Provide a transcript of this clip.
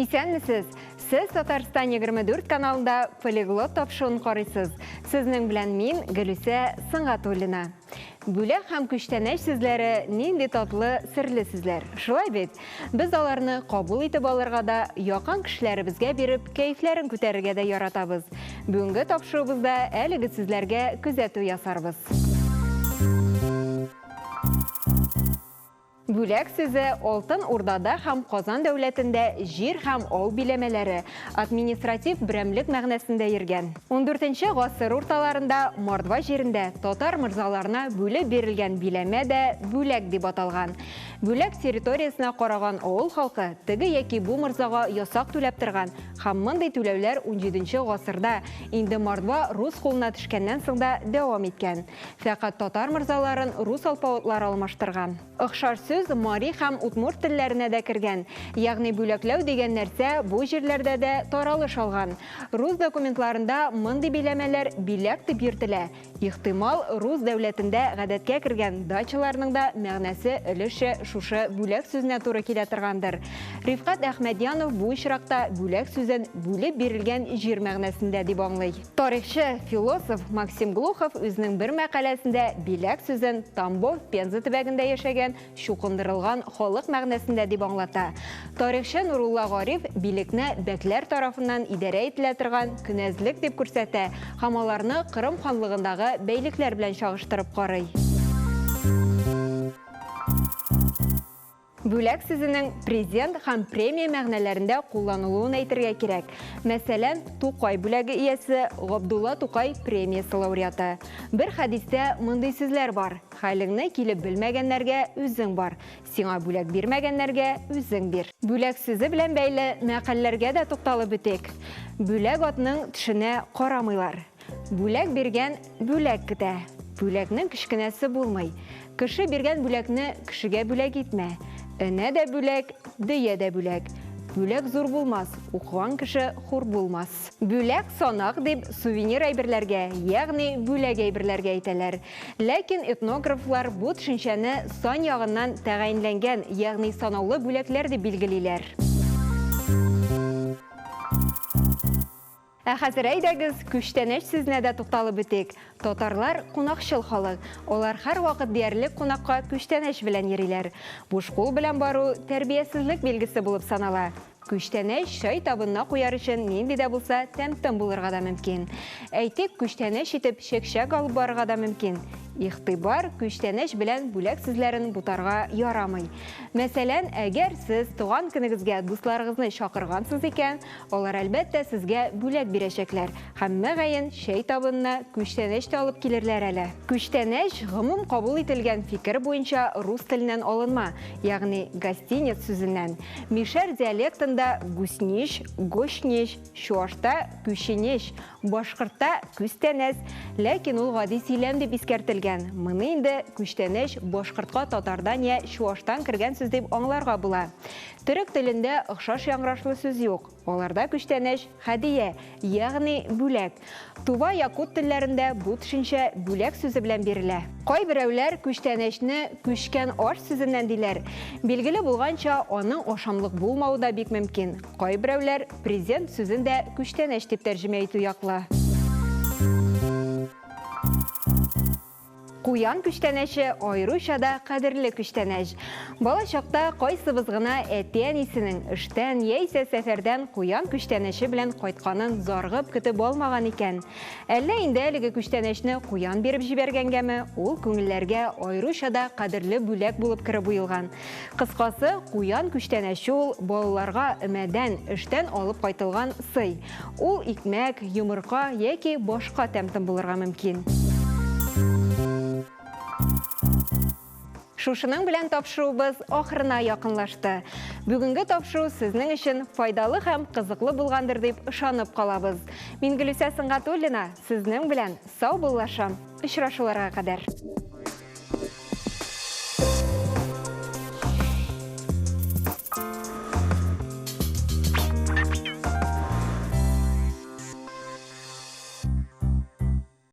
Исәнмесез! Сез Татарстан 24 каналында Полиглот тапшыруын карыйсыз. Сезнең белән мин, Гөлүсә Сөнгатуллина. Бүләк һәм күчтәнәч сүзләре нинди татлы, серле сүзләр. Шулай бит? Без аларны кабул итеп алырга да, якын кешеләребезгә биреп, кәефләрен күтәрергә дә яратабыз. Бүгенге тапшыруыбызда әлеге сүзләргә күзәтү ясарбыз. Бүләк сүзе Алтын Урдада һәм Казан дәүләтендә җир һәм ау биләмәләре, административ берәмлек мәгънәсендә йөргән. Ундүртенче гасыр урталарында Мордва җирендә татар морзаларына бүлеп бирелгән биләмә дә Бүләк дип аталган. Бүләк территориясенә караган авыл халкы теге яки бу морзага ясак түләп торган һәм мондый түләүләр унҗиденче гасырда, инде Мордва рус кулына төшкәннән соң да дәвам иткән. Фәкать татар морзаларын рус алпавытлары алмаштырган. Охшаш сүз мари һәм удмурт телләренә дә кергән. Ягъни бүләкләү дигән нәрсә бу җирләрдә дә таралыш алган. Рус документларында мондый биләмәләр биләк дип йөртелә. Ихтимал, рус дәүләтендә гадәткә кергән дачаларның да мәгънәсе өлешчә шушы бүләк сүзенә туры килә торгандыр. Рифкать Әхмәдьянов бу очракта бүләк сүзен бүлеп бирелгән җир мәгънәсендә дип аңлый. Тарихчы, философ Максим Глухов үзенең бер мәкаләсендә биләк сүзен Тамбов, Пенза төбәгендә яшәгән чукындырылган халык мәгънәсендә дип аңлата. Тарихчы Нурулла Гариф билекне бәкләр тарафыннан идарә ителә торган кенәзлек дип күрсәтә һәм аларны Кырым ханлыгындагы бәйлекләр белән чагыштырып карый. Бүләк сүзенең презент һәм премия мәгънәләрендә кулланылуын әйтергә кирәк. Мәсәлән, Тукай бүләге иясе, Габдулла Тукай премиясе лауреаты. Бер хәдистә мондый сүзләр бар, Хәлеңне килеп белмәгәннәргә үзең бар, сиңа бүләк бирмәгәннәргә үзең бир. Бүләк сүзе белән бәйле мәкальләргә дә тукталып үтик. Бүләк атның төшенә карамыйлар. Бүләк биргән бүләк көтә. Бүләкнең кечкенәсе булмый. Кеше биргән бүләкне кешегә бүләк итмә. Энә дә бүләк, дөя дә бүләк. Бүләк зур булмас, укыган кеше хур булмас. Бүләк санак дип сувенир әйберләргә, ягъни бүләк әйберләргә әйтәләр. Ләкин этнографлар бу төшенчәне сан ягыннан тәгаенләнгән, ягъни санаулы бүләкләр дип билгелиләр. Ә хәзер әйдәгез, күчтәнәч сүзенә дә тукталып үтик. Татарлар, кунакчыл халык. Алар һәрвакыт диярлек кунакка күчтәнәч белән йөриләр. Буш кул белән бару, тәрбиясезлек билгесе булып санала. Күчтәнәч чәй табынына куяр өчен нинди дә булса тәм-том булырга да мөмкин. Әйтик, күчтәнәч итеп чәкчәк алып барырга да мөмкин. Игътибар, күчтәнәч белән бүләк сүзләрен бутарга ярамый. Мәсәлән, әгәр сез туган көнегезгә дусларыгызны чакыргансыз икән, Алар, әлбәттә, сезгә бүләк бирәчәкләр һәм, мөгаен, чәй табынына күчтәнәч тә алып килерләр әле. Күчтәнәч, гомум кабул ителгән фикер буенча, рус теленнән алынма, ягъни гостинец сүзеннән. Мишәр диалектында гуснич, гощнич, чуашта күченеч, башкортта күстәнәс, ләкин ул гади сөйләм дип искәртелгән. Моны инде күчтәнәч башкортка татардан йә чуаштан кергән сүз дип аңларга була. Төрек телендә охшаш яңгырашлы сүз юк. Аларда күчтәнәч, хәдия, ягъни бүләк. Тува, якут телләрендә бу төшенчә бүләк сүзе белән бирелә. Кайберәүләр күчтәнәчне күчкән аш сүзеннән диләр. Билгеле булганча, аның ашамлык булмавы да бик мөмкин. Кайберәүләр презент сүзен дә күчтәнәч дип тәрҗемә итү яклы. Куян күчтәнәче аеруча да кадерле күчтәнәч. Бала чакта кайсыбыз гына әти-әнисенең эштән яисә сәфәрдән куян күчтәнәче белән кайтканын зарыгып көтеп алмаган икән? Әллә инде әлеге күчтәнәчне куян биреп җибәргәнгәме, ул күңелләргә аеруча да кадерле бүләк булып кереп уелган. Кыскасы, куян күчтәнәче ул балаларга өмәдән, эштән алып кайтылган сый. Ул икмәк, йомырка яки башка тәм-том булырга мөмкин. Шушының белән тапшыруыбыз ахырына якынлашты. Бүгенге тапшыру сезнең өчен файдалы һәм кызыклы булгандыр дип ышанып калабыз. Мин Гөлүсә Сөнгатуллина, сезнең белән саубуллашам. Очрашуларга кадәр.